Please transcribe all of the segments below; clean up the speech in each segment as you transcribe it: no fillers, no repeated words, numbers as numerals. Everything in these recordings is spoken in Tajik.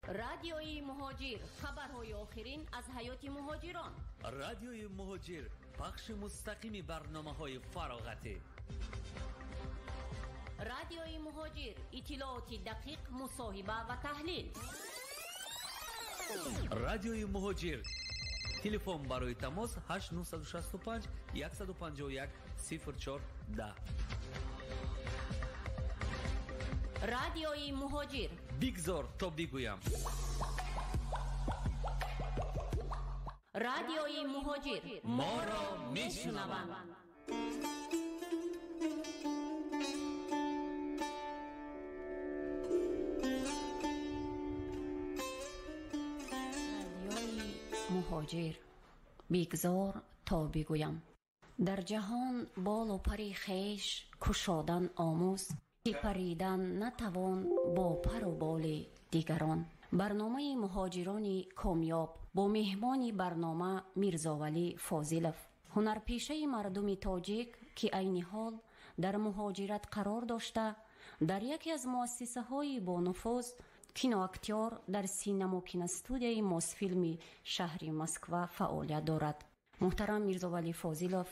Радиои Муҳоҷир, хабарҳои охирин аз ҳаёти муҳоҷирон. Радиои Муҳоҷир, пахши мустақими барномаҳои фароғатӣ. Радиои Муҳоҷир, иттилооти дақиқ, мусоҳиба ва таҳлил. Радиои Муҳоҷир. Телефон барои тамос 8965 151 04 10. Радиои Муҳоҷир. Бигзор то бигӯям. Радиои Муҳоҷир. Моро мешунаванд. Радиои Муҳоҷир. Бигзор то бигӯям. Дар ҷаҳон болу пари хеш кушодан омӯз, ки паридан натавон бо пару боли дигарон. Барномаи муҳоҷирони комёб бо меҳмони барнома Мирзовалӣ Фозилов, ҳунарпешаи мардуми тоҷик, ки айни ҳол дар муҳоҷират қарор дошта, дар яке аз муассисаҳои бонуфуз киноактёр дар синемо-киностудияи Мосфилми шаҳри Москва фаъолият дорад. Муҳтарам Мирзовалӣ Фозилов,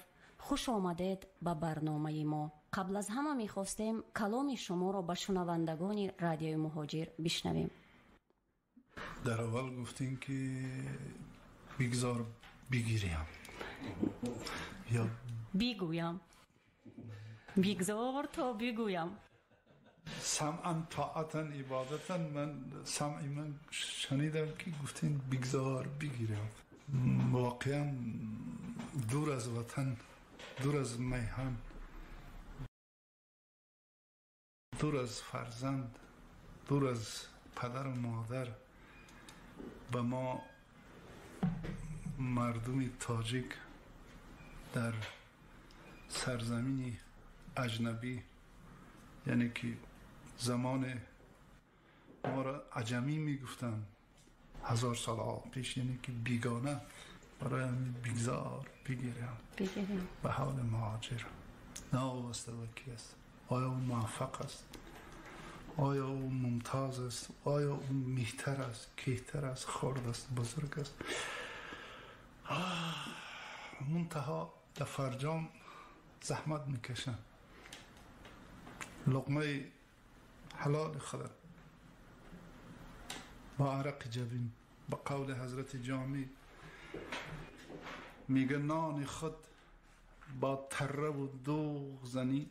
хуш омадед ба барномаи мо. Қабл аз ҳама мехостем каломи шуморо ба шунавандагони Радиои Муҳоҷир бишнавем. Дар аввал гуфтем, ки бигзор бигирям ё бигӯям. Бигзор то бигӯям. Самъан, тоатан, ибодатан. Ман самъи ман шунидам, ки гуфтем бигзор бигирям. Воқеан дур аз ватан, дур аз майҳан, дур аз фарзанд, дур аз падару модар, ба мо мардуми тоҷик дар сарзамини аҷнабӣ, яъне ки замоне моро аҷамӣ мегуфтанд 1000 сол пеш, яъне ки бегона, барои ҳамин бигзор бигирям ба ҳоли муҳоҷир. Новобаста ба ки аст, оё ӯ муваффақ аст, оё ӯ мумтоз аст, оё ӯ меҳтар аст, кеҳтар аст, хурд аст, бузург аст, мунтаҳо дар фарҷом заҳмат мекашанд, луқмаи ҳалоли худа бо арақи ҷабин, ба қавли ҳазрати Ҷомӣ мега: нони худ бо тарраву дӯғ занӣ,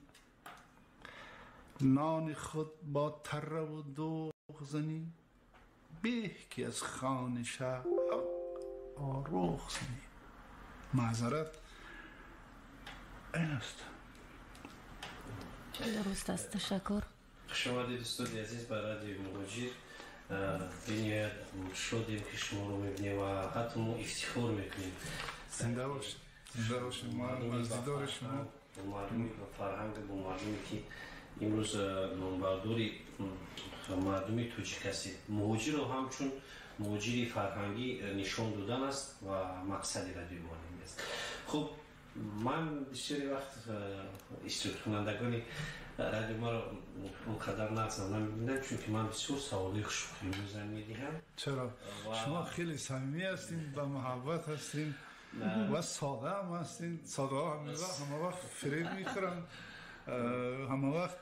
нони худ бо тарраву дӯғ занӣ, беҳ ки аз хони шаҳр оруғ занӣ. Маъзарат, ин аст. Дуруст аст, ташаккур. Хуш омадед, устоди азиз, ба Радиои Муҳоҷир. Бениҳоят шодем, ки шуморо мебинем ва ҳатто мо ифтихор мекунем. Зинда бошед, зинда бошед. Мо аз дидори шумо. Бо мардуми ба фарҳанг, бо мардуме ки имрӯз номбардори мардуми тоҷик ҳастед. Муҳоҷирро ҳамчун муҳоҷири фарҳангӣ нишон додан аст ва мақсади радиои мо ҳамин аст. Хуб, ман бисёри вақт иштироккунандагони радио маро он қадар нағз намебинам, чунки ман бисёр саволҳои хушқиёмӯза медиҳам. Чаро? Шумо хеле самимӣ ҳастин, ба муҳаббат ҳастин ва сода ҳам ҳастин. Содаҳо ҳама вақт фиреб мехӯранд, ҳама вақт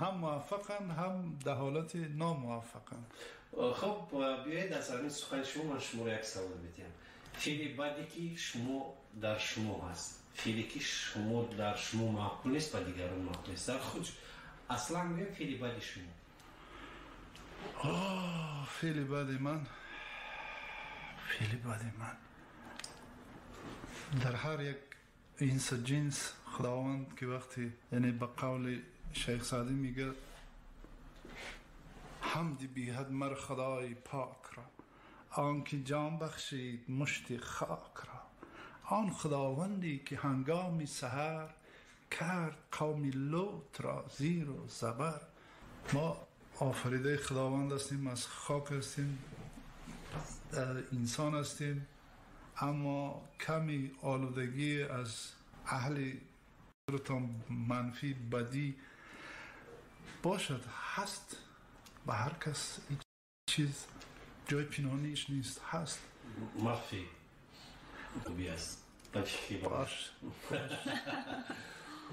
ҳам муваффақанд, ҳам дар ҳолати номуваффақанд. Хуб, биёед аз ҳамин сухани шумо ман шуморо як савол медиҳам. Феъли баде ки шумо дар шумо ҳаст, феъле ки шумо дар шумо маъқул нест, ба дигарон маъқул нест, дар худ аслан мегӯям, феъли бади шумо. Феъли бади ман, феъли бади ман дар ҳар як инсу ҷинс Худованд ки вақте, яъне ба қавли Шайх Саъдӣ мегӯяд: ҳамди беҳад мар Худои пок ро, он ки ҷон бахшид мушти хок ро, он Худованде ки ҳангоми саҳар кард қавми Лут ро зиру забар. Мо офаридаи Худованд ҳастем, аз хок ҳастем, инсон ҳастем, аммо ками олудагӣ аз аҳли манфӣ бадӣ бошад, ҳаст. Ба ҳар кас ин چیز جای پنهانیش نیست، هست. مخفی خوبی است. باش.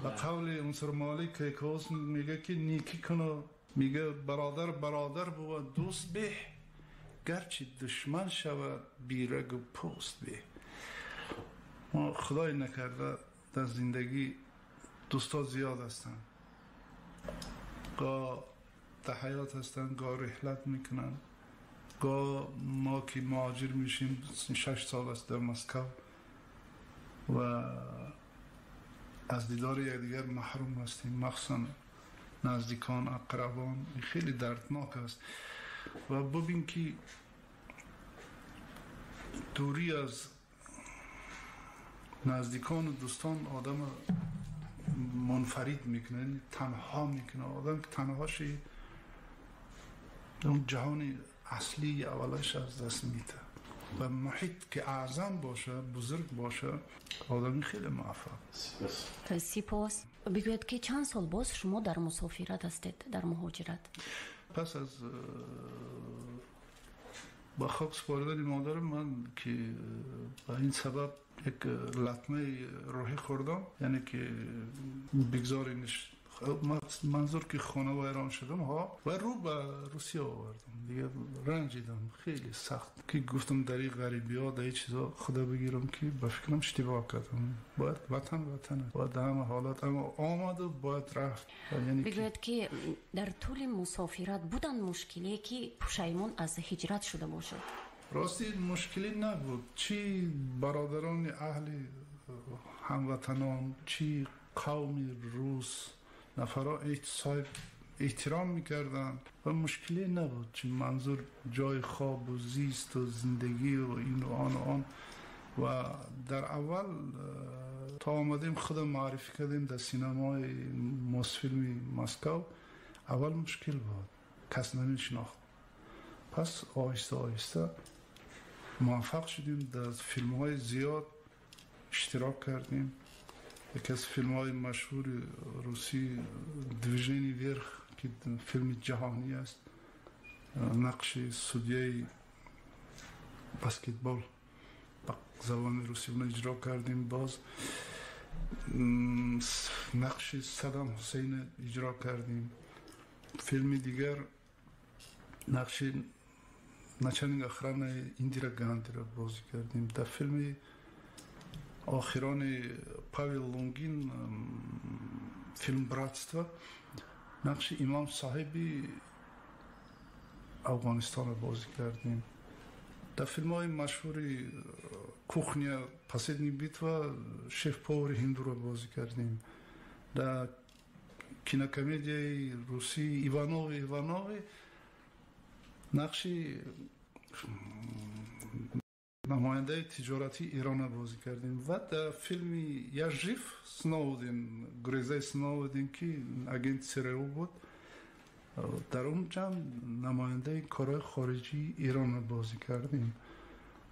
به قول عنصر مالک کیکاوس میگه که نیکی کنه، میگه برادر برادر بود دوست به، گرچه دشمن شود بیرگ و پوست به. ما خدای نکرده در زندگی دوستا زیاد هستن، گاه در حیات هستن، گاه رحلت میکنن، گاه ما که مهاجر میشیم. 6 سال است در مسکو و از دیدار یکدیگر محروم هستیم، مخصوصا نزدیکان، اقربان. خیلی دردناک است. و ببین که دوری از نزدیکان و دوستان آدم منفرد میکنه، یعنی تنها میکنه. آدم که تنها شی اون جهان اصلی اولش از دست میده و محیط که اعظم باشه، بزرگ باشه، آدمی خیلی موفق. سپاس. بگوید که چند سال باز شما در مسافرت هستید، در مهاجرت؟ پس از با خاک سپاردن مادر من که به این سبب یک لطمه روحی خوردم، یعنی که بگذارینش، منظور که خانه ویران شدم ها و رو به روسیه آوردم دیگه. رنجیدم خیلی سخت که گفتم در این غریبی ها، در این چیزا خدا بگیرم که به فکرم اشتباه کردم. باید وطن وطن، باید همه حالات، اما آمد و باید رفت. یعنی بگوید که در طول مسافرت بودن مشکلی که پشیمان از هجرت شده باشد؟ راستی مشکلی نبود. چی برادران اهل هموطنان، چی قوم روس، نفرها صاحب احترام میکردن و مشکلی نبود. چون منظور جای خواب و زیست و زندگی و این و آن و آن. و در اول تا آمدیم خودم معرفی کردیم در سینمای موسفیلم مسکو، اول مشکل بود، کس نمیشناخت. پس آهسته آهسته موفق شدیم، در فیلم های زیاد اشتراک کردیم. یکی از فیلم های مشهور روسی دویژنی ورخ که فیلم جهانی است، نقش سودیه بسکتبال با زبان روسی اون اجرا کردیم. باز نقش صدام حسین اجرا کردیم. فیلم دیگر نقش начальник охраны Индира Ганди را بازی کردیم. در فیلم آخران پاول لونگین، فیلم براتство، نقش امام صاحبی افغانستان را بازی کردیم. در فیلم های مشهور کوخنیا پسیدنی بیتوا شف پاور هندو را بازی کردیم. در кинокомедияи روسی ایوانوی ایوانوی نقش نماینده تجارتی ایران را بازی کردیم. و در فیلم Я жив سنودین، گریزه سنودین که اگنت سریو بود، در اون جمع نماینده کارهای خارجی ایران را بازی کردیم.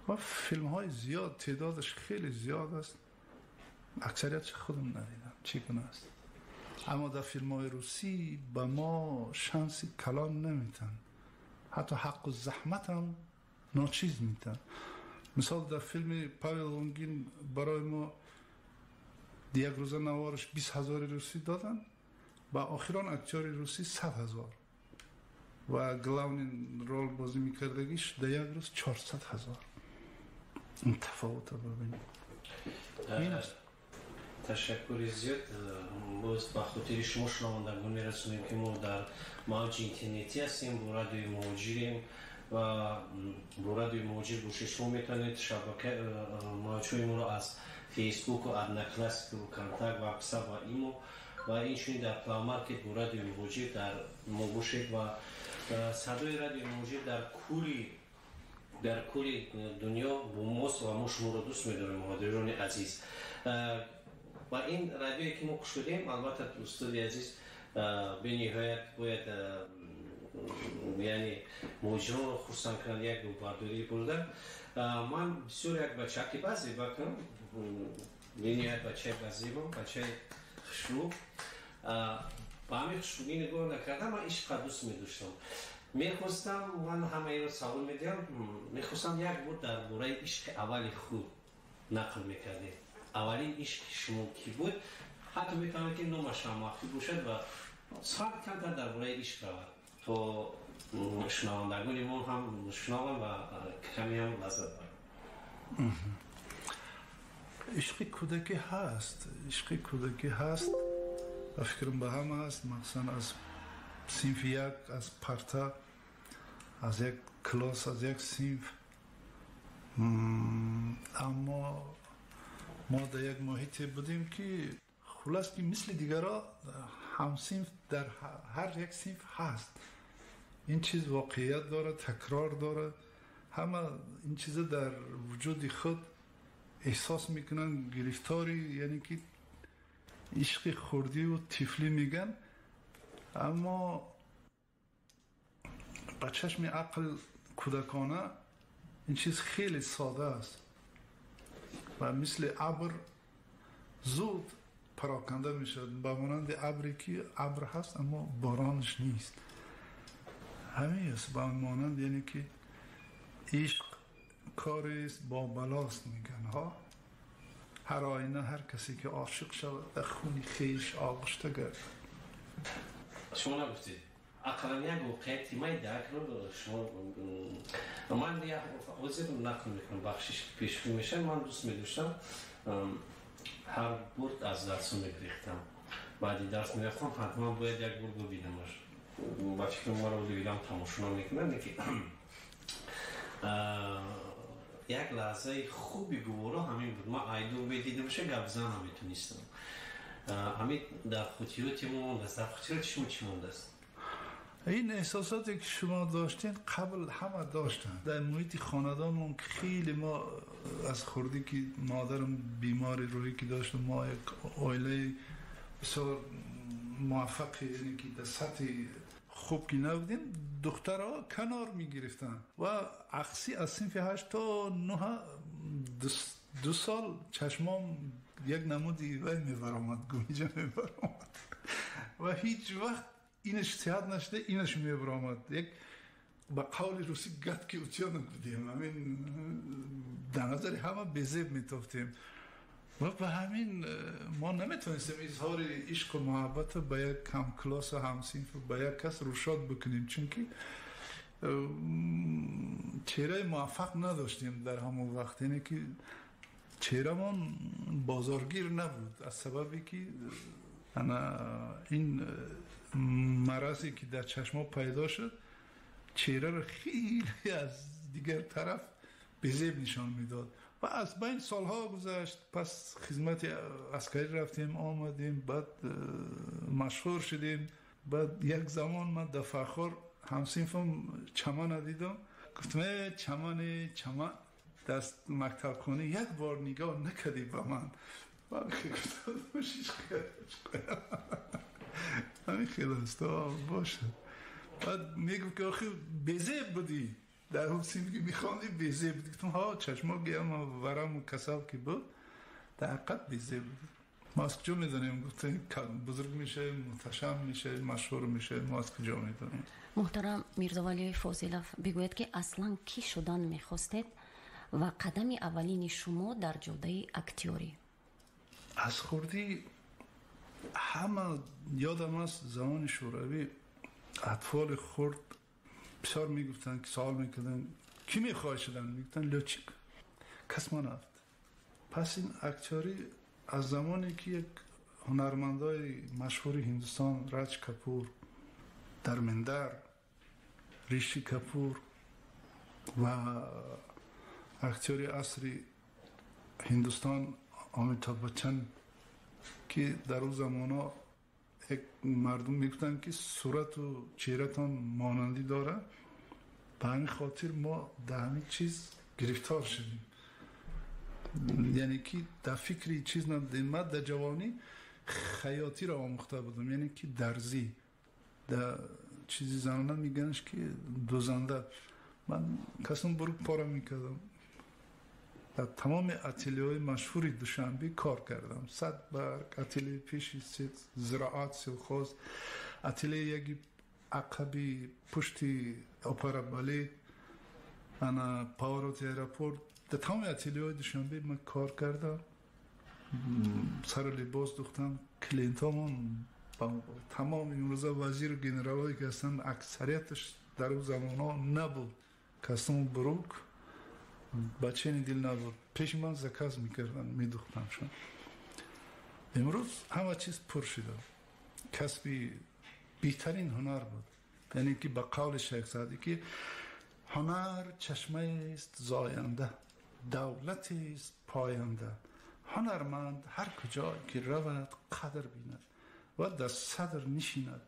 و فیلم های زیاد، تعدادش خیلی زیاد است، اکثریتش خودم ندیدم چگونه است. اما در فیلم های روسی به ما شانس کلان نمیتن، حتی حق و زحمت هم ناچیز میتن. مثال در فیلم پاول لونگین برای ما یک روزه نوارش 20,000 روسی دادن، با آخران اکتیار روسی 100,000 و главный رول بازی میکردگیش در یک روز 400,000. این تفاوت رو ببینید. این است. تشکر زیاد. باز به خاطر شما شنوندگان میرسونیم که ما در موج اینترنتی هستیم، با رادیوی مهاجریم و با رادیوی مهاجر باشید. شما میتونید شبکه موجهای ما رو از فیسبوک و ادنکلاسیک و کنتاک و واتساپ و ایمو و اینچنین در پلی مارکت با رادیوی مهاجر در ما باشید و صدای رادیوی مهاجر در کل دنیا با ماست و ما شما رو دوست می‌داریم مهاجران عزیز. و این رادیویی که ما شدیم، البته استاد عزیز به نهایت باید یعنی مهاجران رو خرسند کنند، یک برداری بردن. من بسیار یک بچه که بعضی بکنم به نهایت بچه بعضی بام، بچه خوشرو، با همین خوشرویی نگاه نکردم، من عشق دوست می‌داشتم. Мехостам, ман ҳамаиро савол медиҳам, мехостам як бор дар бораи ишқи аввали худ нақл мекардед. Аввалин ишқи шумо кӣ буд? Ҳатто метавонед, ки номаш ҳам махфӣ бошад ва сухан камтар дар бораи ишқ равад, то шунавандагони мо ҳам шунаванд ва каме ҳам лаззат баранд. Ишқи кӯдакӣ ҳаст, ишқи кӯдакӣ ҳаст, ба фикрам, ба ҳама ҳаст, махсусан аз синфи як, аз парта, аз як класс, аз як синф. Аммо мо дар як муҳите будем, ки хулас, ки мисли дигарро ҳамсинф дар ҳар як синф ҳаст. Ин чиз воқеият дорад, такрор дорад. Ҳама ин чиза дар вуҷуди худ эҳсос мекунанд, гирифтори, яъне ки ишқи хурдиву тифлӣ меган. Аммо ба чашми ақл кӯдакона ин чиз хеле сода аст ва мисли абр зуд пароканда мешавад, ба монанди абре, ки абр ҳаст, аммо боронаш нест. Ҳамин аст, ба монанд, яъне ки ишқ корест бо балост, меган ҳо. Ҳар оина ҳар касе ки ошиқ шавад, дар хуни хеш оғушта гардад. Шумо нагуфтед, ақаллан як воқеияти майдаакро шумо. Ман як ҳозир нақл мекунам, бахшиш, пешбинӣ мешавад. Ман дӯст медоштам, ҳар бор аз дарсо мегирехтам, баъди дарс мерафтам, ҳатман бояд як бор бибинамаш. Ба фикрам, маро дидам, тамошо намекунад, лекин як лаҳзаи хуби гуворо ҳамин буд. Ман айду медидамша, гапзан наметонистам. Ҳамин дар хотироти мо мондааст. Дар хотироти шумо чӣ мондааст? Ин эҳсосоте, ки шумо доштед, қабл ҳама доштанд. Дар муҳити хонадонмон, ки хеле мо аз хурдӣ, ки модарам бемори рӯҳӣ ки дошт, мо як оилаи бисёр муваффақи, яъне ки дар сатҳи хуб ки набудем, духтарҳо канор мегирифтанд ва ақси аз синфи ҳашт то нӯҳ, 2 сол чашмом як намуди вай мебаромад, гумиҷа мебаромад ва ҳеҷ вақт инаш сиҳат нашуда, инаш мебаромад. Як ба қавли русӣ, гадкий утёнок будем. Ҳамин дар назари ҳама безеб метофтем ва ба ҳамин мо наметавонистем изҳори ишқу муҳаббатро ба як ҳамклоссу ҳамсинфу ба як кас рӯшод бикунем, чунки чеҳраи муваффақ надоштем дар ҳамон вақт, яъне ки чеҳрамон бозоргир набуд, аз сабабе ки ана ин маразе, ки дар чашмо пайдо шуд, чеҳраро хеле аз дигар тараф безеб нишон медод. Ва аз байн солҳо гузашт, пас хизмати аскарӣ рафтем, омадем, баъд машҳур шудем. Баъд як замон ман дар Фархор ҳамсинфам Чамана дидам, гуфтам: «Э, Чамани Чаман, даст мактабхона як бор нигоҳ накардӣ ба ман». Гуфтам: «Ҳамин хел аст, бошад». Баъд мегуфт, ки охир безеб будӣ, дар ҳун синф ки мехондӣ, безеб будӣ. Гуфтам: «Ҳа, чашмо гиам вараму касал ки буд, дар ҳақиқат безеб буд». Мо аз куҷо медонем? Гуфтем, бузург мешавем, муҳташам мешавем, машҳур мешавем, мо аз куҷо медонем? Муҳтарам Мирзовалӣ Фозилов, бигӯед, ки аслан кӣ шудан мехостед ва қадами аввалини шумо дар ҷодаи актёрӣ? Аз хурдӣ ҳама ёдам аст, замони шӯравӣ атфоли хурд бисёр мегуфтанд, ки савол мекарданд, кӣ мехоҳӣ шудан, мегуфтанд: «Лётчик, космонавт». Пас ин актёрӣ аз замоне, ки як ҳунармандои машҳури Ҳиндустон, Раҷ Капур, Дарминдар, Риши Капур ва актёри асри Ҳиндустон Амитаб Баччан, ки дар он замонҳо як мардум мегуфтанд, ки сурату чеҳратон монандӣ дорад, ба ҳамин хотир мо дар ҳамин чиз гирифтор шудем, яъне ки дар фикри чиз набудем. Ман дар ҷавонӣ хаётиро омӯхта будам, яъне ки дарзӣ, дар чизи занона меганаш, ки дузанда. Ман касум бурук пора мекардам, дар тамоми ателеҳои машҳури Душанбе кор кардам: Сад барг, ателеи пеши зироат, сельхоз, ателеи яки ақаби пушти опера балет, ана повороти аэропорт, дар тамоми ателеҳои Душанбе ман кор кардам, сару либос духтам. Клиентҳомон тамом имрӯза вазиру генералҳое ки ҳастанд, аксарияташ дар он замонҳо набуд. Костюму брук бачени дил набуд. Пеши ман заказ мекарданд, медухтамшон. Имрӯз ҳама чиз пур шуда. Касби беҳтарин ҳунар буд. Яъне ки ба қавли Шайх Саъдӣ ки ҳунар чашмаест зоянда, давлатест поянда. Ҳунарманд ҳар куҷо ки равад қадр бинад ва дар садр нишинад.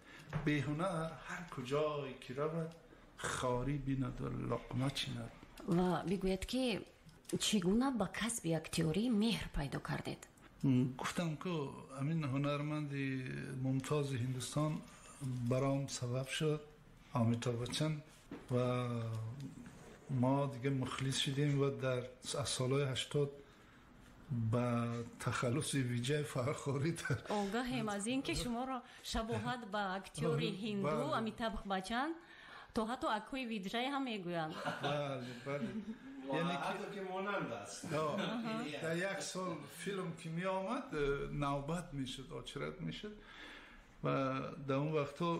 Беҳунар ҳар куҷое ки равад хорӣ бинад ва луқма чинад. Ва бигӯед ки чӣ гуна ба касби актёрӣ меҳр пайдо кардед? Гуфтам ку ҳамин ҳунарманди мумтози Ҳиндустон баром сабаб шуд, Амитаб Баччан, ва мо дига мухлис шудем ва дар аз солҳои 80 ба тахаллуси Виҷай Фархорӣ дар Огаҳем аз ин ки шуморо шабоҳат ба актёри ҳинду Амитаб Баччан то ҳатто акои Виджай ҳам мегӯянд. Бале, бале. Яъне ки монанд аст. Дар як сол филм ки меомад, навбат мешуд, очерат мешуд ва дар он вақтҳо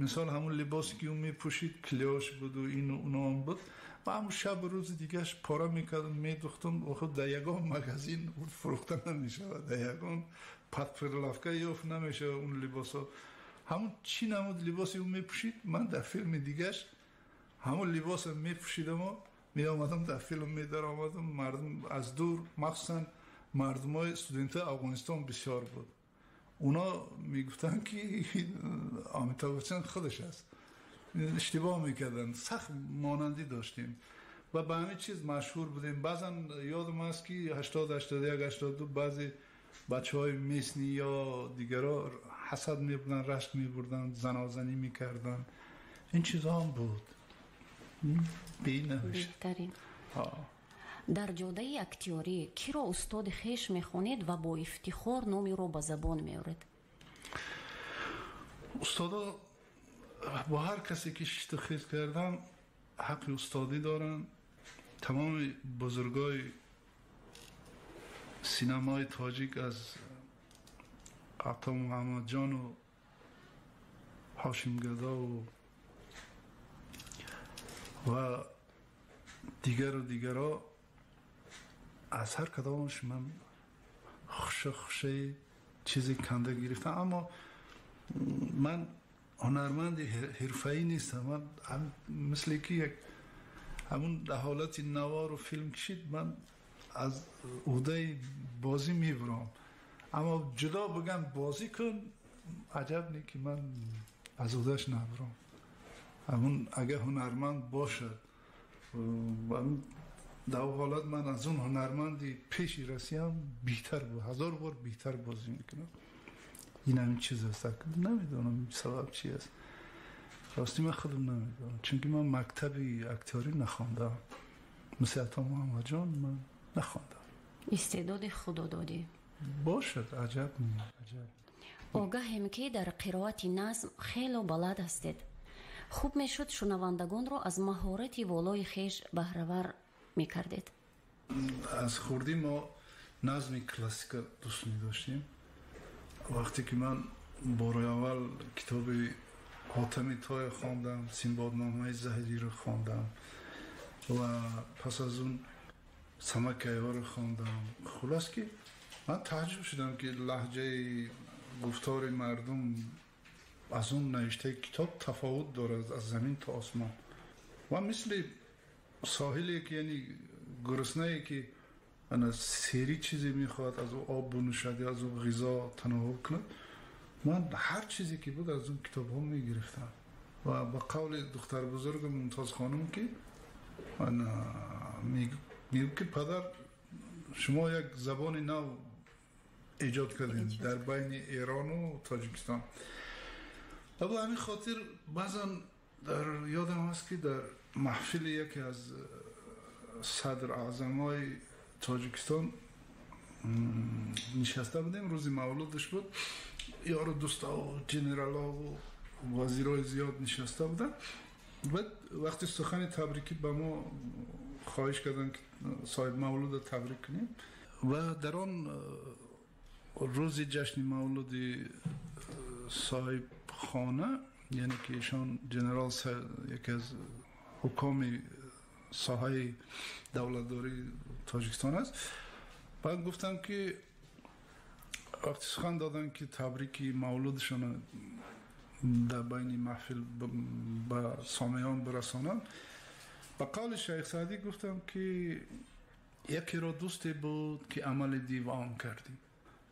мисол ҳамон либосе ки ӯ мепӯшид клёш буду ину оно буд ва ҳамон шабу рӯзи дигааш пора мекардам, медухтам. Худ дар ягон магазин фурӯхта намешавад, дар ягон подприлавка ёфт намешавад он либосҳо. Ҳамон чӣ намуд либосе ӯ мепӯшид, ман дар филми дигаш ҳамон либоса мепӯшидаму меомадам, дар филм медаромадам. Мардум аз дур, махсусан мардумои студентҳои Афғонистон бисёр буд, اونا میگفتن که امیتاب بچن خودش است. اشتباه میکردن. سخت مانندی داشتیم و به همه چیز مشهور بودیم. بعضا یادم است که 80 81 82 بعضی بچه های میسنی یا دیگرها حسد میبردن، رشک میبردن، زنازنی میکردن. این چیزها هم بود. بهترین. Дар ҷодаи актёрӣ киро устоди хеш мехонед ва бо ифтихор номи ӯро ба забон меоред? Устодо бо ҳар касе ки шишту хез кардам ҳаққи устодӣ доранд. Тамоми бузургои синамои тоҷик аз Ато Муҳаммадҷону Ҳошимгадову ва дигару дигарро аз ҳар кадомаш ман хуша хушаи чизе канда гирифтам. Аммо ман ҳунарманди ҳирфаӣ нестам. Ман мисли ки як ҳамун дар ҳолати навору филм кишид, ман аз ӯҳдаи бозӣ мебурам. Аммо ҷудо бигам бозӣ кун, аҷаб не ки ман аз ӯҳдаш набурам. Ҳамун агар ҳунарманд бошад, дар он ҳолат ман аз он ҳунарманди пеши Россиям беҳтар, ҳазор бор беҳтар бозӣ мекунам. Ин ҳамин чиз аст. Намедонам сабаб чи аст. Рости ман худам намедонам, чунки ман мактаби актёрӣ нахондам. Мисли Ато Муҳаммадҷон ман нахондам. Истеъдоди худододӣ бошад, аҷаб не, аҷаб. Огаҳем ки дар қироати назм хело балад ҳастед. Хуб мешуд шунавандагонро аз маҳорати волои хеш баҳравар мекардед. Аз хурдӣ мо назми классика дӯст медоштем. Вақте ки ман бори аввал китоби Ҳотами Тоя хондам, Синбодномаи Заҳириро хондам ва пас аз он Самаки Айёро хондам, хулос ки ман тааҷҷуб шудам ки лаҳҷаи гуфтори мардум аз он навиштаи китоб тафовут дорад аз замин то осмон. Ва мисли соҳиле ки, яъне гуруснае ки ана сери чизе мехоҳад аз ӯ об бинӯшад ё аз ӯ ғизо тановул кунад, ман ҳар чизе ки буд аз он китобҳо мегирифтам. Ва ба қавли духтар бузургам Мумтоз хонум ки мегӯ ки падар, шумо як забони нав эҷод кардем дар байни Эрону Тоҷикистон. Ва ба ҳамин хотир баъзан дар ёдам ҳаст ки дар маҳфили яке аз садр аъзамҳои Тоҷикистон нишаста будем, рӯзи мавлудаш буд, ёру дӯстову генералову вазирҳои зиёд нишаста буданд. Баъд вақти сухани табрикӣ ба мо хоҳиш карданд, ки соҳиби мавлудро табрик кунем ва дар он рӯзи ҷашни мавлуди соҳибхона, яъне ки ишон генерал яке аз ҳукоми соҳаи давлатдории Тоҷикистон аст, баъд гуфтам ки вақти сухан доданд, ки табрики мавлудшонро дар байни маҳфил ба сомеён бирасонанд, ба қавли Шайх Саъдӣ гуфтам, ки якеро дӯсте буд, ки амали дивон кардӣ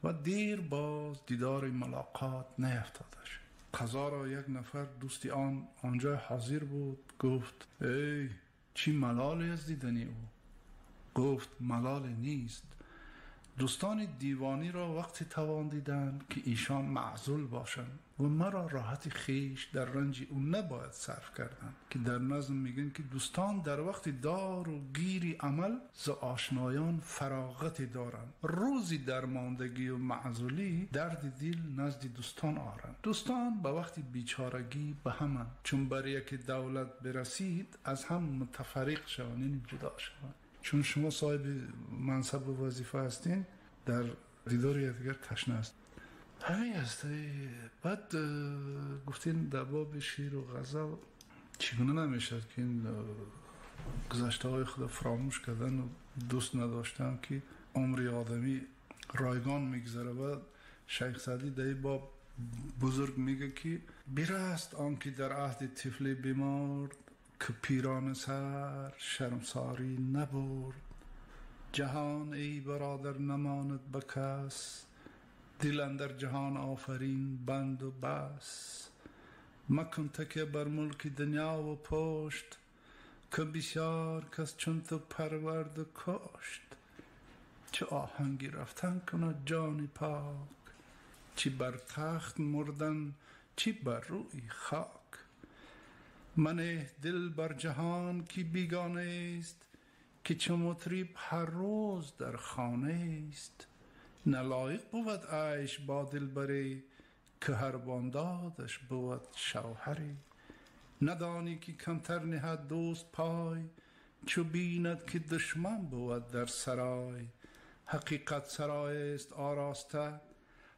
ва дир боз дидори мулоқот نیفتادش. قضا را یک نفر دوستی آن آنجا حاضر بود، گفت ای چی ملالی از دیدنی او؟ گفت ملال نیست، دوستان دیوانی را وقتی توان دیدن که ایشان معزول باشند و مرا راحت خیش در رنج او نباید صرف کردن. که در نظم میگن که دوستان در وقت دار و گیری عمل ز آشنایان فراغت دارند، روزی در ماندگی و معزولی درد دل نزد دوستان آرند. دوستان به وقت بیچارگی به همند، چون بر یک دولت برسید از هم متفرق شوند، یعنی جدا شوند. چون شما صاحب منصب و وظیفه هستین، در دیدار یکدیگر تشنه است. همین است. بعد گفتین در باب شعر و غزل چگونه نمیشد که این گذشته های خود فراموش کردن و دوست نداشتن که عمر آدمی رایگان میگذره. و شیخ سعدی در این باب بزرگ میگه که بیرست آن که در عهد طفلی بیمارد، که پیران سر شرمساری نبرد. جهان ای برادر نماند به کس، دل اندر جهان آفرین بند و بس. مکن تکیه بر ملک دنیا و پشت، که بسیار کس چون تو پرورد و کشت. چه آهنگی رفتن کند جان پاک، چی بر تخت مردن چی بر روی خاک. من دل بر جهان کی بیگانه است، که چو مطرب هر روز در خانه است. نه لایق بود عیش با دلبری، که هر بامدادش بود شوهری. ندانی که کمتر نهد دوست پای، چو بیند که دشمن بود در سرای. حقیقت سرای است آراسته،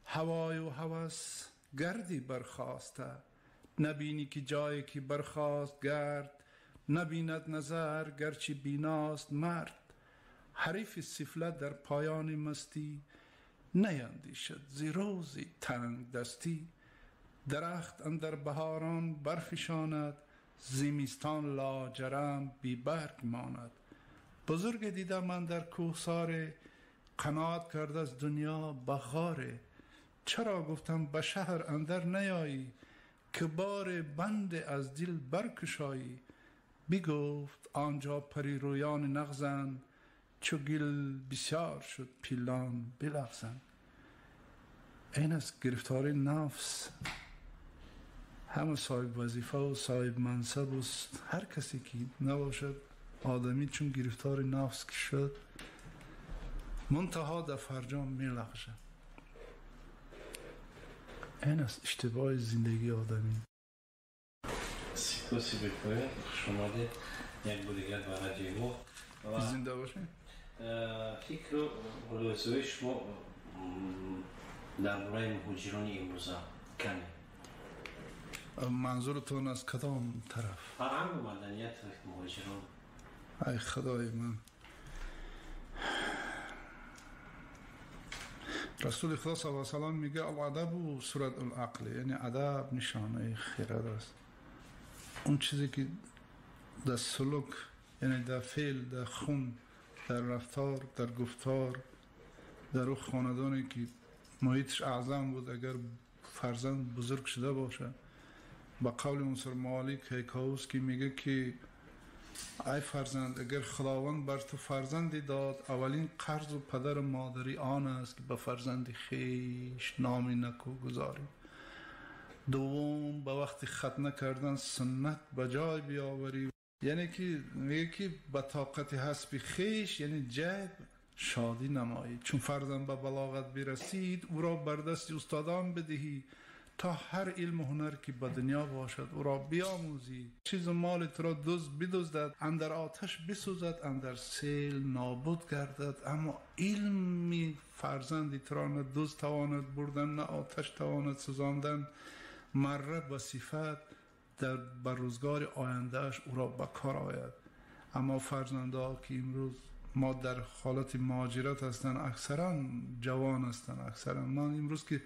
هوای و هوس گردی برخاسته. نبینی که جایی که برخاست گرد، نبیند نظر گرچه بیناست مرد. حریف سفله در پایان مستی، نیندیشد ز روزی تنگ دستی. درخت اندر بهاران برفشاند، زمستان لاجرم بی برگ ماند. بزرگ دیدم من در کوهسار، قناعت کرد از دنیا بغاره. چرا گفتم به شهر اندر نیایی، که بار بند از دل برکشایی. بگفت آنجا پری رویان نغزند، چو گل بسیار شد پیلان بلغزند. این است گرفتاری نفس. همه صاحب وظیفه و صاحب منصب و هر کسی که نباشد آدمی چون گرفتار نفس که شد، منتها در فرجام میلغزد. این است اشتباه زندگی آدمی. سپاسی بکنید. خوش آمدید یک بار دیگر به رادیوی ما. زنده باشید. فکر و ملاحظه‌های شما درباره مهاجران امروزه کمی. منظورتون از کدام طرف؟ فرهنگ و مدنیت مهاجران. ای خدای من، رسول خدا صلی الله علیه و سلم میگه الادب و صورت العقل، یعنی ادب نشانه خیرت است. اون چیزی که در سلوک، یعنی در فعل، در خون، در رفتار، در گفتار، در اون خاندانی که محیطش اعظم بود، اگر فرزند بزرگ شده باشه، با قول منصور معالی کیکاوس که میگه که ای فرزند، اگر خداوند بر تو فرزندی داد، اولین قرض و پدر و مادری آن است که به فرزند خیش نامی نکو گذاری. دوم، به وقت ختنه کردن سنت به جای بیاوری. یعنی که میگه که به طاقت حسب خیش، یعنی جیب شادی نمایی. چون فرزند به بلاغت برسید، او را بر دست استادان بدهی تا هر علم و هنر که به دنیا باشد او را بیاموزی. چیز و مال تو را دزد بدزدد، اندر آتش بسوزد، اندر سیل نابود گردد، اما علمی فرزندی تو را نه دزد تواند بردن، نه آتش تواند سوزاندن. مره به صفت در بر روزگار آیندهش او را به کار آید. اما فرزندها که امروز ما در حالت مهاجرت هستند، اکثرا جوان هستند. اکثرا من امروز که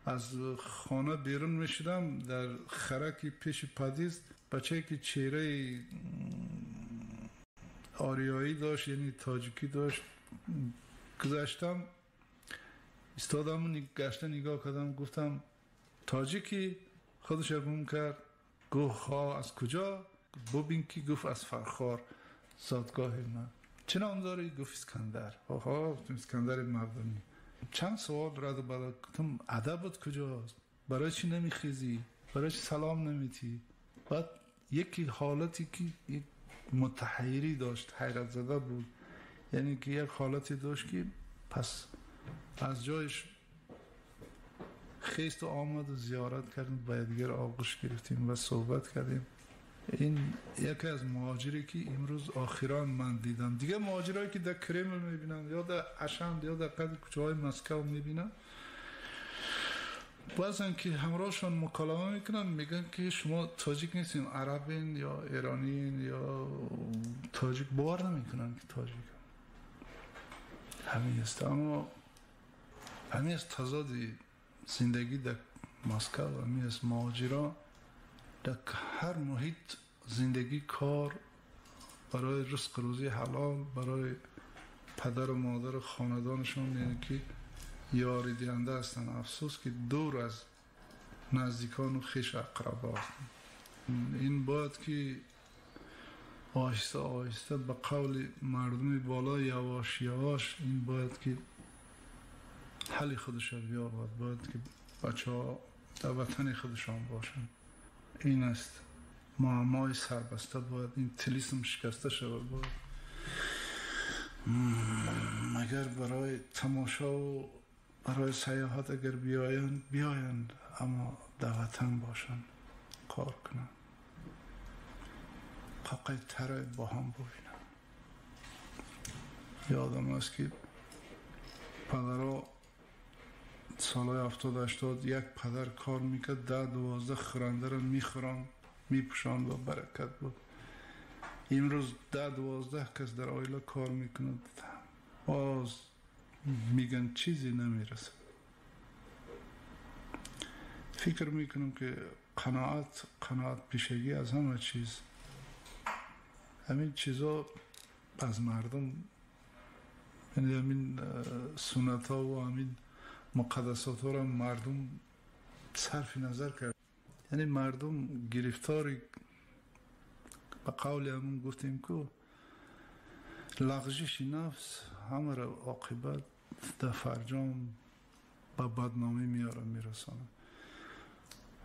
از خانه بیرون میشدم، در خرکی پیش پدیست بچه که چهره آریایی داشت، یعنی تاجیکی داشت، گذشتم ایستادم و گشته نگاه کردم، گفتم تاجیکی؟ خودش گم کرد، گفت ها از کجا؟ ببین که گفت از فرخار، زادگاه من. چه نام داری؟ گفت اسکندر. آها، گفتم اسکندر مردمی. چند سوال رد و بدل گفتم ادبت کجاست؟ برای چی نمیخیزی؟ برای چی سلام نمیتی؟ بعد یکی حالتی که یک متحیری داشت، حیرت زده بود، یعنی که یک حالتی داشت که پس از جایش خیست و آمد و زیارت کردیم، با یکدیگر آغوش گرفتیم و صحبت کردیم. این یکی از مهاجری که امروز آخران من دیدم. دیگه مهاجرایی که در کرمل میبینم یا در اشند یا در قد کوچه های مسکو میبینم، بعضن که همراهشان مکالمه میکنن، میگن که شما تاجیک نیستین، عربین یا ایرانین یا تاجیک، باور نمیکنن که تاجیک همین است. اما همین است تضاد زندگی در مسکو، همین است مهاجرا در هر محیط زندگی، کار برای رزق روزی حلال برای پدر و مادر و خاندانشون، یعنی که یاری دهنده هستند. افسوس که دور از نزدیکان و خویش اقربا هستند. این باید که آهسته آهسته به قول مردم بالا یواش یواش این باید که حل خودش بیابد. باید که بچه ها در وطن خودشان باشند. این است معمای سربسته، باید این طلسم شکسته شود. باید مگر برای تماشا و برای سیاحت اگر بیایند بیایند، اما در وطن باشند، کار کنند، قاقای تره با هم ببینند. یادم است که پدرها سالهای 70-80 یک پدر کار میکرد، 10-12 خورنده را میخوران میپوشاند و برکت بود. امروز 10-12 کس در آیله کار میکند، باز میگن چیزی نمیرسه. فکر میکنم که قناعت پیشگی از همه چیز، همین چیزا از مردم، یعنی همین سنت ها و همین مقدسات ها را مردم صرف نظر کرد. یعنی مردم گرفتار، به قول همون گفتیم که لغزش نفس همه را عاقبت در فرجام به بدنامی میاره میرسانه.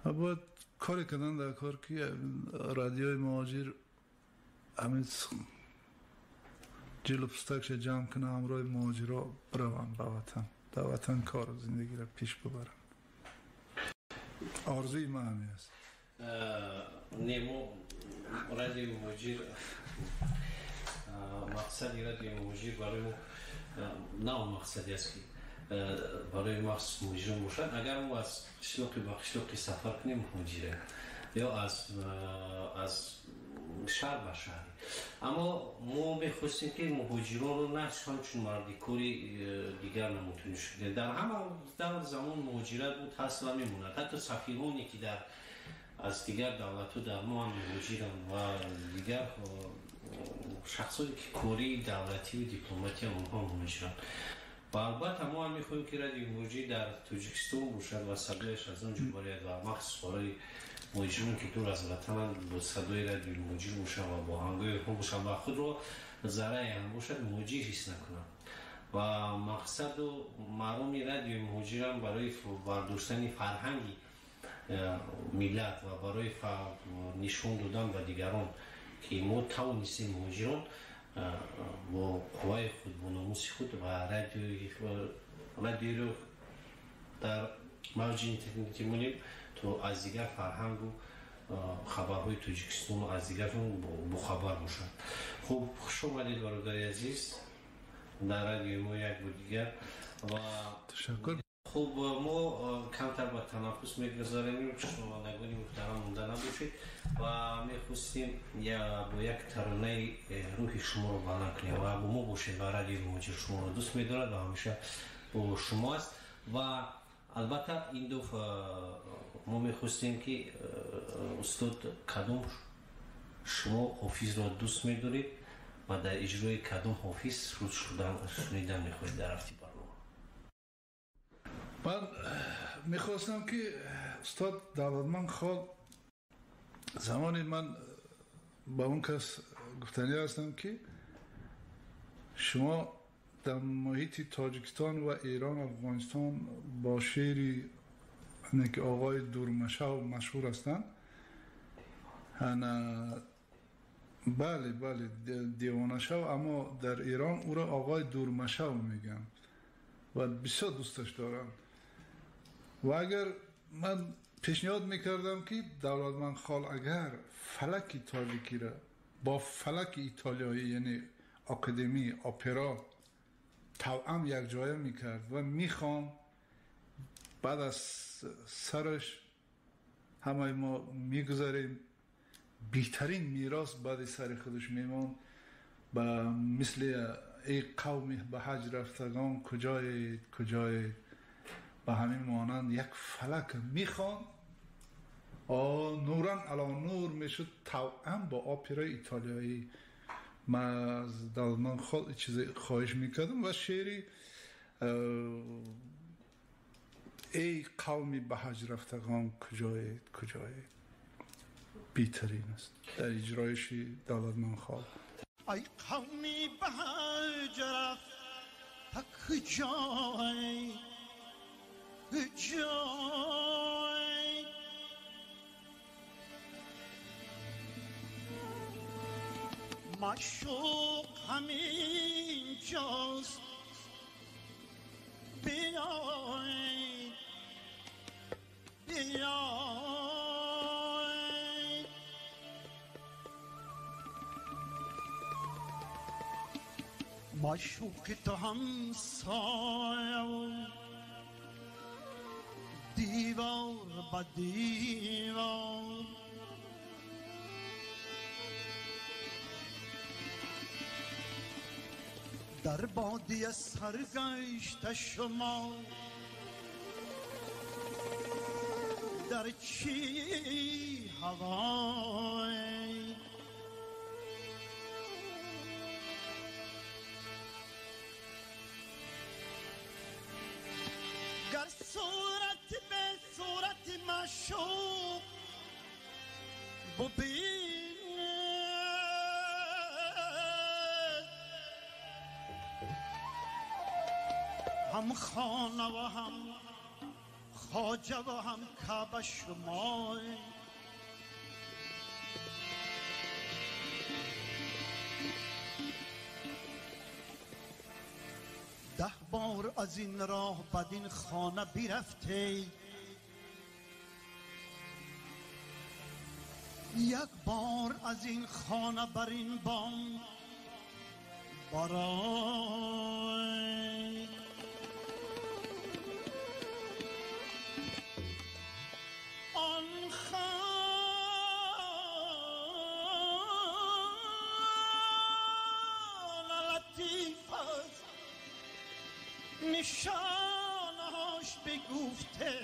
و باید کاری کردن در کار که رادیوی مهاجر همین جلو پستکش جمع کنه، همراه مهاجرا بروند به وطن، در وطن کار و زندگی را پیش ببرن. آرزوی من همین است. نه، ما رادیوی مهاجر، مقصد رادیوی مهاجر برای ما نه آن مقصدی است که برای مخصوص مهاجران باشد. اگر ما از قشلاقی به قشلاقی سفر کنیم مهاجره، یا از شهر به شهر. اما ما میخواستیم که مهاجران رو نه همچون مردیکوری دیگر نموتونی شده. در همه در زمان مهاجرت بود، هست و میموند. حتی سفیرانی که در از دیگر دولت‌ها در ما هم مهاجرن و دیگر شخصایی که کاری دولتی و دیپلماتی هم اونها مهاجرن. و البته ما هم میخوایم که رادیو مهاجر در تاجیکستان باشد و صدایش از آنجا برآید و مخصوص برای مهاجران که دور از وطن با صدای رادیو مهاجر باشند و با آهنگای خود باشند و خود را ذره هم باشد مهاجر حس نکنند. و مقصد و مرامی رادیو مهاجر هم برای برداشتن فرهنگ ملت و برای نشون دادن به دیگران که ما توانستیم مهاجران با قوای خود، با ناموس خود و رادیو رو در мавҷи интернетӣ монем, то аз дигар фарҳангу хабарҳои Тоҷикистону аз дигарон бохабар бошанд. Хуб, хуш омадед, бародари азиз, дар радиои мо як бор дигар. Ва ташаккур. Хуб, мо камтар ба танаффус мегузарем, шунавандагони муҳтарам, монда набошед, ва мехостем бо як таронаи рӯҳи шуморо баланд кунем ва бо мо бошед. Ва радиои Муҳоҷир шуморо дӯст медорад ва ҳамеша бо шумо аст. Ва албатта, ин дафъа мо мехостем, ки устод, кадом шумо ҳофизро дӯст медоред ва дар иҷрои кадом ҳофиз шунидан мехоҳед дар рафти барнома? Ман мехостам, ки устод Давлатманд Хол, замоне ман ба он кас гуфтанӣ ҳастам, ки шумо дар муҳити Тоҷикистон ва Эрон, Афғонистон бо шеъри ки оғои дурмашав машҳур ҳастанд. Бале, бале, девонашав, аммо дар Эрон ӯро оғои дурмашав мегӯянд ва бисёр дӯсташ доранд. Ва агар ман пешниҳод мекардам, ки Давлатманд Хол агар фалаки тоҷикиро бо фалаки итолиёӣ, яъне академии опера, тавъам якҷоя мекард ва мехонд, баъд аз сараш ҳамаи мо мегузарем, беҳтарин мерос баъди сари худаш мемонд. Ба мисли эй қавми ба ҳаҷ рафтагон, куҷоед, куҷоед, ба ҳамин монанд як фалак мехонд, нуран ало нур мешуд, тавъам бо операи итолиёӣ. Ман аз Давлатманд Хол чизе хоҳиш мекардам ва шеъри эй қавми ба ҳаҷ рафтагон, куҷоед, куҷоед беҳтарин аст дар иҷроиши Давлатманд Хол. Ай қавми ба ҳаҷ рафта, куҷоед, куҷоед? Маъшуқ ҳамин ҷост, биёед, биёед. Маъшуқи ту ҳамсоя, девор ба девор, дар бодия саргашта шумо дар чӣ ҳавой? Гар сурат бе сурати маъшуқ бубинед, ҳам хона ва ҳам хоҷа ва ҳам Каъба шумой. 10 бор аз ин роҳ бадин хона бирафте, як бор аз ин хона бар ин бом барой. Он хона латиф аст, нишонаш бигуфте,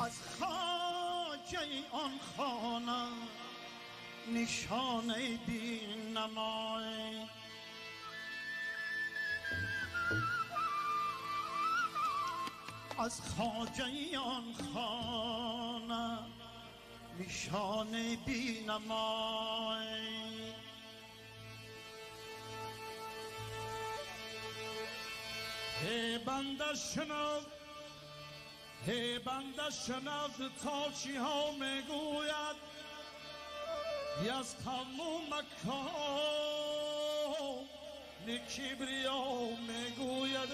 аз хоҷаи он хона нишонаи бинамой. Аз хоҷаи он хона нишонаи бинамой. Эй банда шунав, эй банда шунав, то чиҳо мегӯяд аз қавму макони кибриё мегӯяд.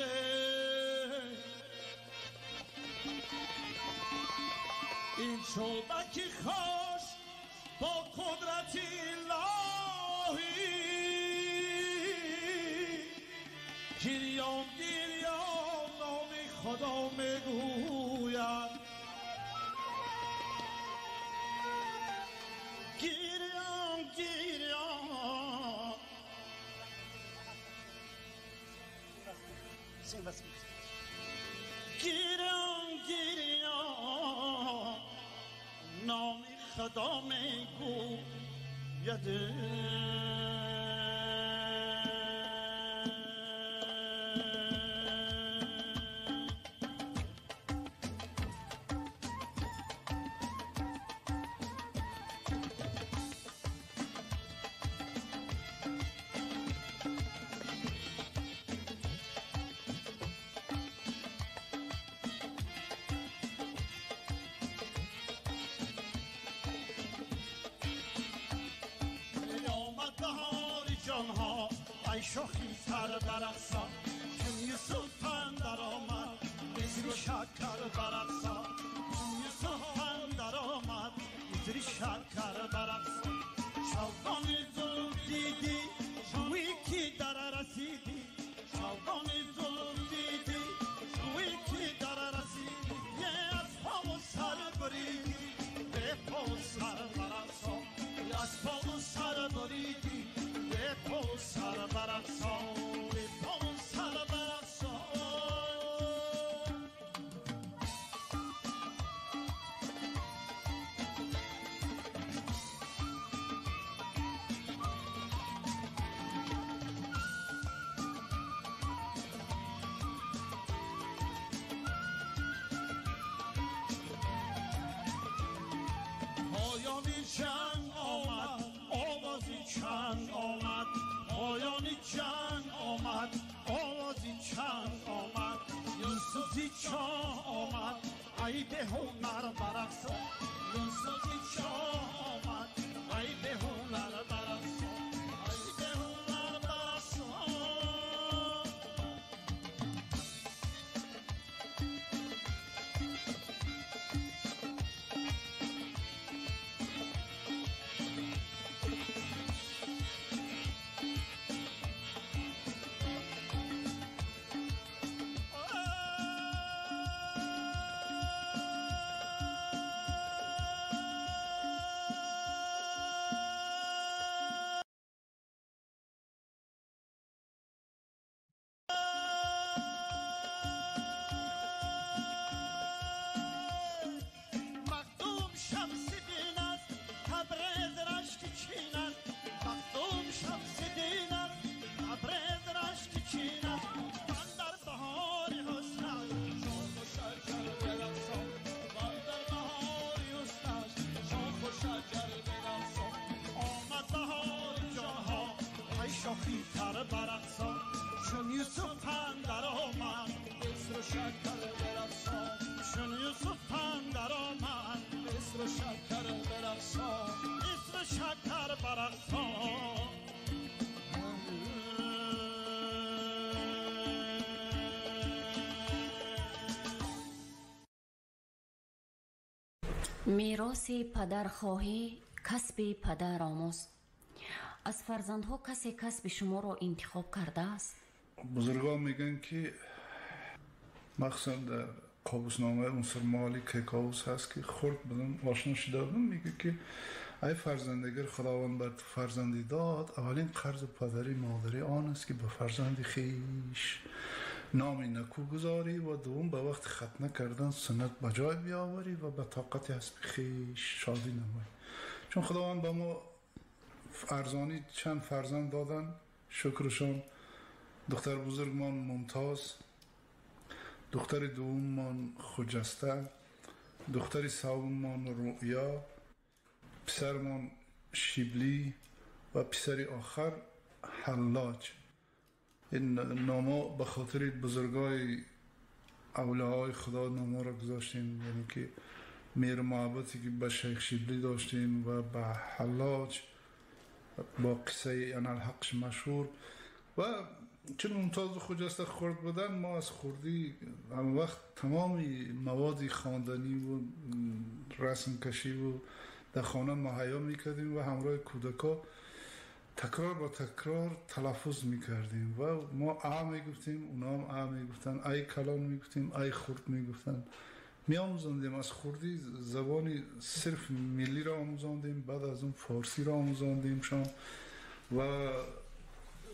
این چوبک خوش با قدرت الهی گریان گریان نام خدا میگوید گریان گریان گریان گریان نام خدا میگوید. ای شوخی تر برقصان چون یوسف اندر آمد مثل شکر برقصان چون یوسف اندر آمد مثل شکر برقصان چوگان ظلم دیدی جویی که در رسیدی چوگان ظلم دیدی جویی که در رسیدی یه از پا و سر بریدی به پا و سر برقصان از پا و سر بریدی به پا و سر برقصان به پا و سر برقصان. پایان جنگ آمد آوازی چنگ آمد پایان جنگ آمد آوازی چنگ آمد یوسفی چاه آمد ای به هنر برقصان یوسفی چاه آمد ای به هنر برقصان ای به هنر برقصان. شاخی تر برقصان چون یوسف اندر آمد مصر و شکر برقصان چون یوسف اندر آمد مصر و شکر برقصان مصر و شکر برقصان. Мероси падар хоҳӣ, касби падар омӯз. Аз фарзандҳо касе касби шуморо интихоб кардааст? Бузургон мегӯянд, ки махсусан дар қобусномаи унсурмоли Кекобус ҳаст, ки хурд будам ошно шуда будам, мегӯяд, ки ай фарзанд, агар Худованд бар ту фарзанди дод, аввалин қарзи падари модарӣ он аст, ки ба фарзанди хеш номи накӯ гузорӣ ва дуввум ба вақти хатна кардан суннат ба ҷой биёварӣ ва ба тоқати ҳасби хеш шодӣ намоӣ. Чун Худованд ба мо арзонӣ чанд фарзанд додан, шукрашон. Духтар бузургмон Мумтоз, духтари дуввуммон Хуҷаста, духтари севуммон Рӯё, писармон Шиблӣ ва писари охар Ҳаллоҷ. Ин номо ба хотири бузургои авлиёи Худо номоро гузоштем, яъне ки меҳру муҳаббате ки ба Шайх Шиблӣ доштем ва ба Ҳаллоҷ бо қиссаи аналҳақш машҳур. Ва چون ممتاز خجسته خرد بودن، ما از خردی همه وقت تمام مواد خواندنی و رسم کشی و در خانه مهیا میکردیم و همراه کودکا تکرار با تکرار تلفظ میکردیم و ما ا میگفتیم، اونا هم ا میگفتن، ای کلان میگفتیم، ای خرد میگفتن. میآموزاندیم از خردی زبان صرف ملی را آموزاندیم، بعد از اون فارسی را آموزاندیم شان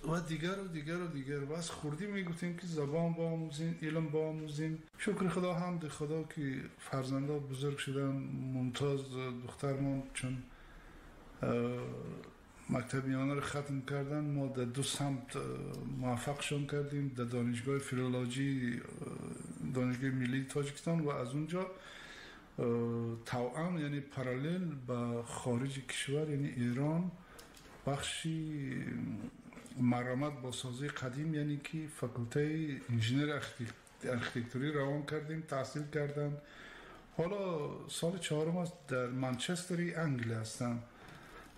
و دیگر و دیگر و دیگر. و از خردی میگفتیم که زبان بیاموزین، علم بیاموزین. شکر خدا، حمد خدا که فرزندا بزرگ شدن. ممتاز دخترمان چون مکتب میانه رو ختم کردن، ما در دو سمت موفقشان کردیم، در دانشگاه فیلولوژی دانشگاه ملی تاجیکستان و از اونجا توأم یعنی parallel به خارج کشور یعنی ایران، بخشی مرمت با سازی قدیم یعنی که فاکولته انجینر ارخیتکتوری روان کردیم، تحصیل کردن. حالا سال چهارم است در منچستری انگل هستن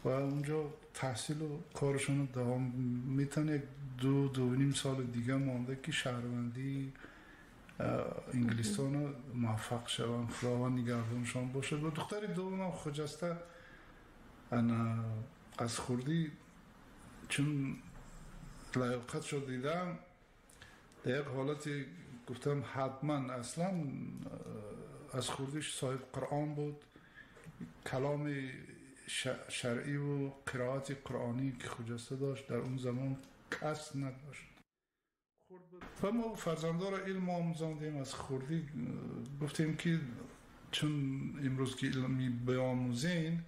و اونجا تحصیل و کارشون رو دوام میتن. یک دو دو نیم سال دیگه مانده که شهروندی انگلستان رو موفق شوند، خداوند نگهبانشان باشد. و دختر دومم خجسته از خوردی چون لیاقت شد دیدم، در یک حالتی گفتم حتما. اصلا از خوردیش صاحب قرآن بود، کلام شرعی و قرائت قرآنی که خجسته داشت در اون زمان کس نداشت. و ما فرزنده را علم آموزاندیم از خوردی، گفتیم که چون امروز که علمی بیاموزین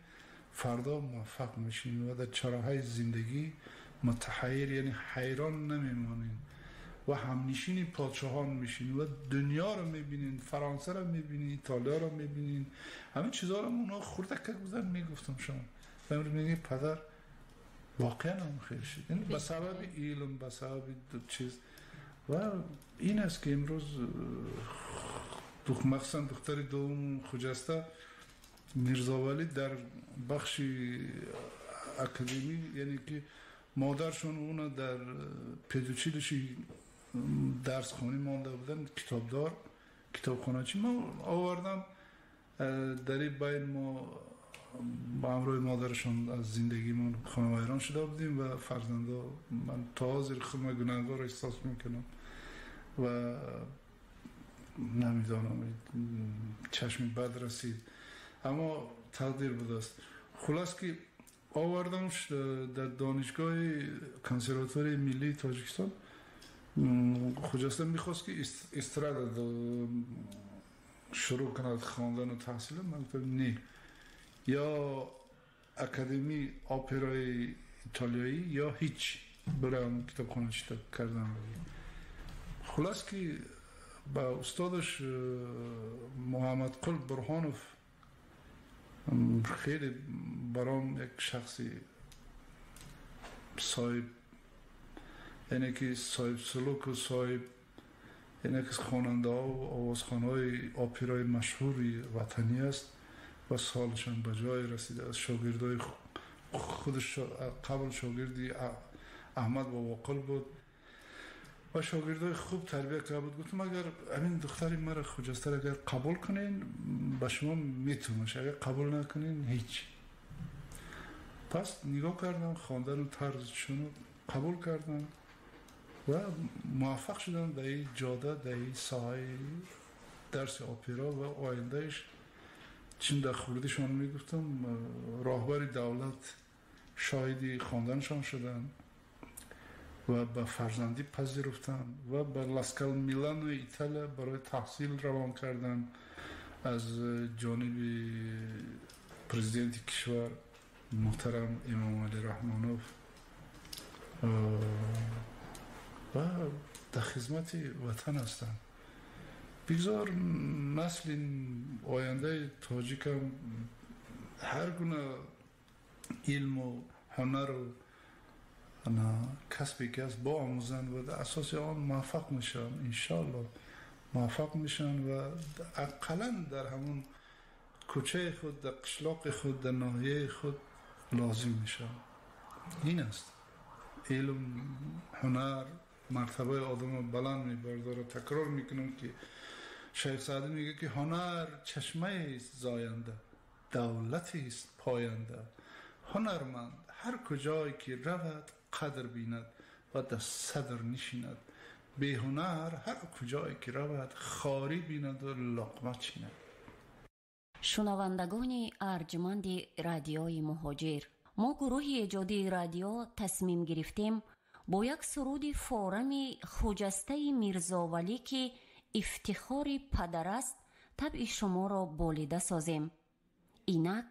فردا موفق میشین و در چراهای زندگی متحیر یعنی حیران نمیمانین و همنشین پادشاهان میشین و دنیا رو میبینین، فرانسه رو میبینین، ایتالیا رو میبینین، همه چیزا رو اونا خردک بودن میگفتم شما. و امروز میگه پدر واقعا هم خیر شد، یعنی به سبب علم، به سبب چیز. و این است که امروز مخصوصا دختر دوم خجسته میرزاولی در بخش اکادمی، یعنی که مادرشون اونو در پدوچیلشی درس خونی مانده بودن، کتابدار کتابخانه چی ما آوردم در این بین ما با همراه مادرشون از زندگیمون خانه ویران شده بودیم و فرزنده من تا حاضر خود گناهگار احساس میکنم و نمیدانم چشمی بد رسید، اما تقدیر بوده است. خلاص که آوردمش در دانشگاه کنسرواتوری ملی تاجیکستان. خجسته میخواست که استراد شروع کند خواندن و تحصیل. من گفتم نه، یا اکادمی اپرای ایتالیایی یا هیچ، برای کتابخانه چیتا کردم. خلاص که با استادش محمد قل برهانوف خیلی برام یک شخصی صاحب، یعنی که صاحب سلوک و صاحب، یعنی که خواننده ها و آوازخوان های اپرای مشهوری وطنی است و سالشان به جای رسیده. از شاگردای خودش قبل شاگردی احمد باباقل بود و شاگردای خوب تربیت کرده بود. گفتم اگر همین دختری مرا خجسته اگر قبول کنین به شما میتونمش، اگر قبول نکنین هیچ. پس نگاه کردم خواندن و طرزشون قبول کردم و موفق شدم در این جاده، در این ساحه درس اپرا و آیندهش. چون در خوردیشان میگفتم راهبر دولت شاهدی خواندنشان شدن و به فرزندی پذیرفتن و به لاسکال میلان و ایتالیا برای تحصیل روان کردن از جانب پرزیدنت کشور محترم امام علی رحمانوف و در خدمت وطن هستند. بگذار نسل آینده تاجیک هم هر گونه علم و هنر و کسبی که است با آموزن و در اساس آن موفق میشن، انشالله موفق میشن و اقلا در همون کوچه خود، در قشلاق خود، در ناحیه خود لازم میشن. این است علم، هنر، мартабаи одамро баланд мебардорад. Такрор мекунам, ки шайх Саъдӣ мегӯяд, ки ҳунар чашмаест зоянда, давлатест поянда. Ҳунарманд ҳар куҷое ки равад, қадр бинад ва дар садр нишинад. Беҳунар ҳар куҷое ки равад, хорӣ бинаду луқма чинад. Шунавандагони арҷманди Радиои Муҳоҷир, мо гурӯҳи эҷодии радио тасмим гирифтем бо як суруди форами хуҷастаи Мирзовалӣ, ки ифтихори падар аст, табъи шуморо болида созем. Инак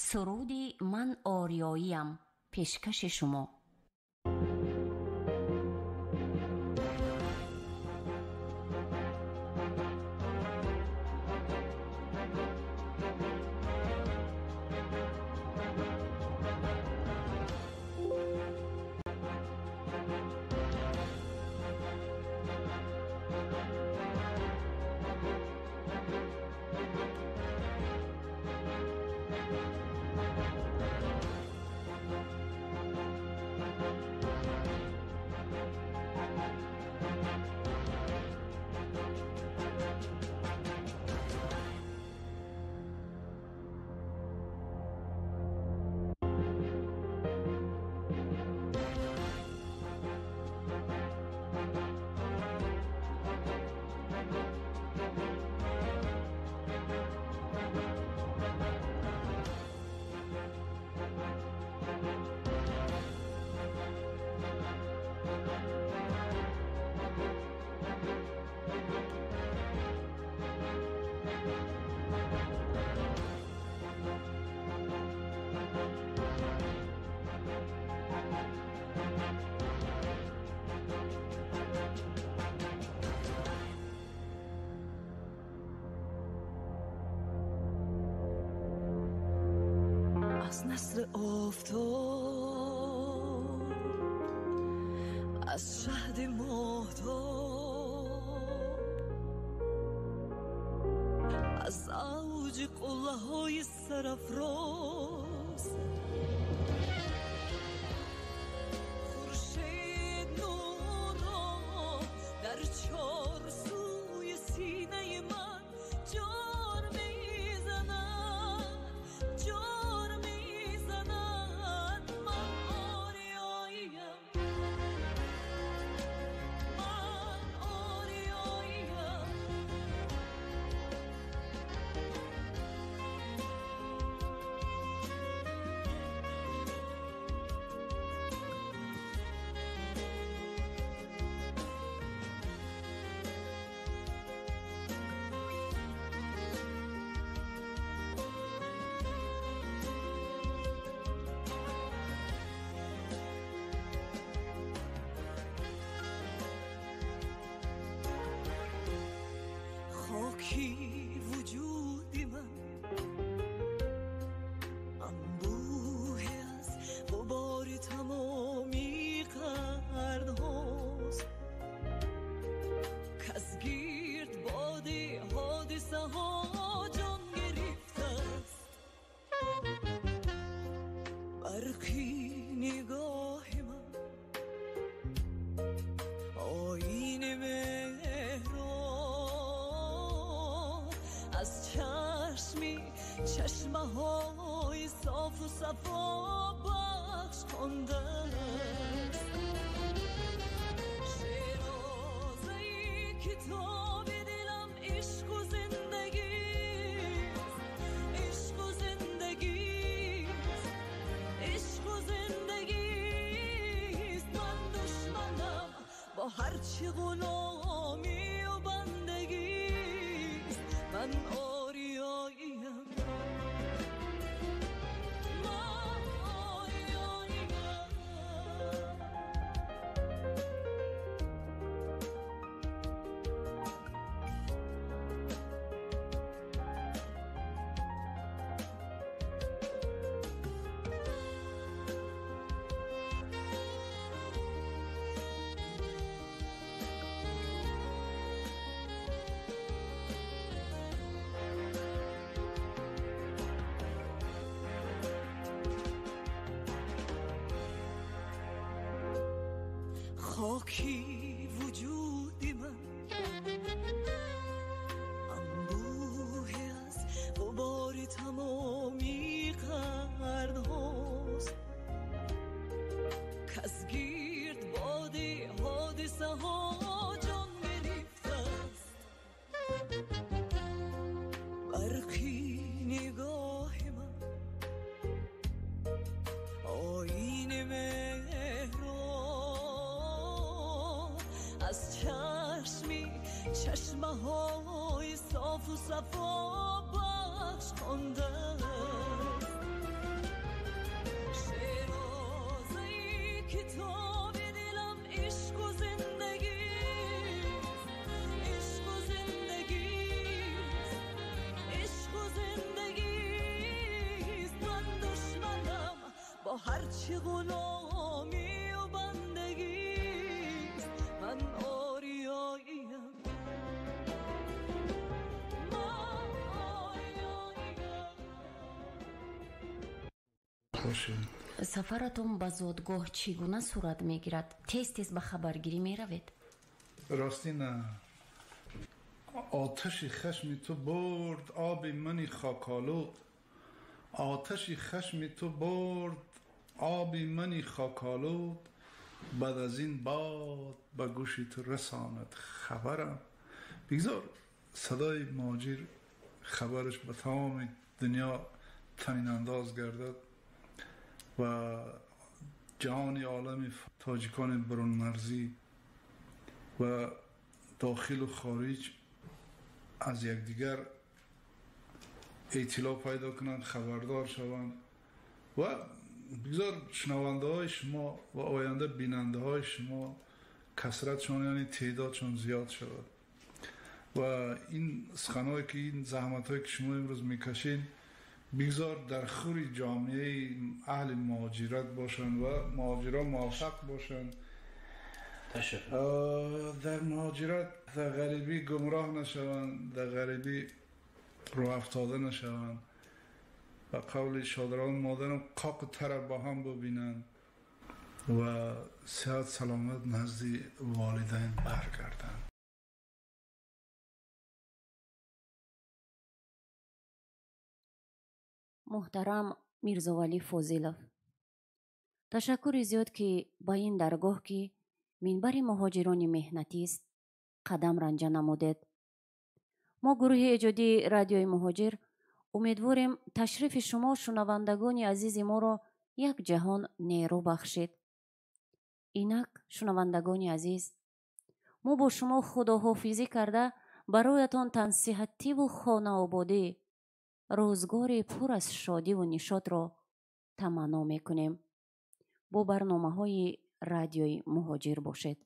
суруди «Ман ориёиям» пешкаши шумо. از نصر آفتاب، از شهد ماهتاب، از اوج قله های سرافراز، خورشید نور را در چهار سوی سینه من جار میزند، جار میزند. من آریاییم، من آریاییم. خاکی وجود من انبوه از غبار تمامی قرنهاست که از گرد باد حادثه ها جان گرفته است. برقی نگاه من آیین مهر از چشمی چشمه های صاف و صفا بخش خوانده است. شیرازه کتاب دلم عشق و زندگیست، عشق و زندگیست، عشق و زندگیست. من دشمنم با هرچی غلامی و بندگیست. من آریاییم، من آریاییم. خاکی وجود من انبوه از غبار تمامی قرن هاست که از گرد باد حادثه ها جان گرفته است. برقی نگاه من آیین مهر از چشمی چشمه های صاف و صفا بخش خوانده است. شیرازه کتاب دلم عشق و زندگیست، عشق و زندگیست، عشق و زندگیست. من دشمنم با هرچی غلامی و بندگیست، من آریاییم، من آریاییم. Сафаратон ба зодгоҳ чӣ гуна сурат мегирад? Тез тез ба хабаргирӣ меравед? Ростӣ на. Оташи хашми ту бурд оби мани хоколуд, оташи хашми ту бурд оби мани хоколуд, баъд аз ин бод ба гӯши ту расонад хабарам. Бигзор садои муҳоҷир хабараш ба тамоми дунё танинандоз гардад ва ҷаҳони олами тоҷикони бурунмарзӣ ва дохилу хориҷ аз якдигар эътилоъ пайдо кунанд, хабардор шаванд ва бигзор шунавандаҳои шумо ва оянда бинандаҳои шумо касратшон, яъне теъдодшон зиёд шавад ва ин суханҳое ки ин заҳматҳое ки шумо имрӯз мекашед бигзор дар хури ҷомеаи аҳли муҳоҷират бошанд ва муҳоҷирон муваффақ бошанд. Дар муҳоҷират дар ғарибӣ гумроҳ нашаванд, дар ғарибӣ рӯҳафтода нашаванд. Ба қавли шодарон модарам қоқу тара бо ҳам бибинанд ва сиҳат саломат назди волидайн баргарданд. Муҳтарам Мирзовалӣ Фозилов, ташаккури зиёд, ки ба ин даргоҳ, ки минбари муҳоҷирони меҳнатист, қадам ранҷа намудед. Мо гурӯҳи эҷодии радиои Муҳоҷир умедворем ташрифи шумо шунавандагони азизи моро як ҷаҳон нерӯ бахшид. Инак, шунавандагони азиз, мо бо шумо худоҳофизӣ карда бароятон тансиҳативу хонаободӣ, рӯзгори пур аз шодиву нишотро таманно мекунем. Бо барномаҳои радиои Муҳоҷир бошед.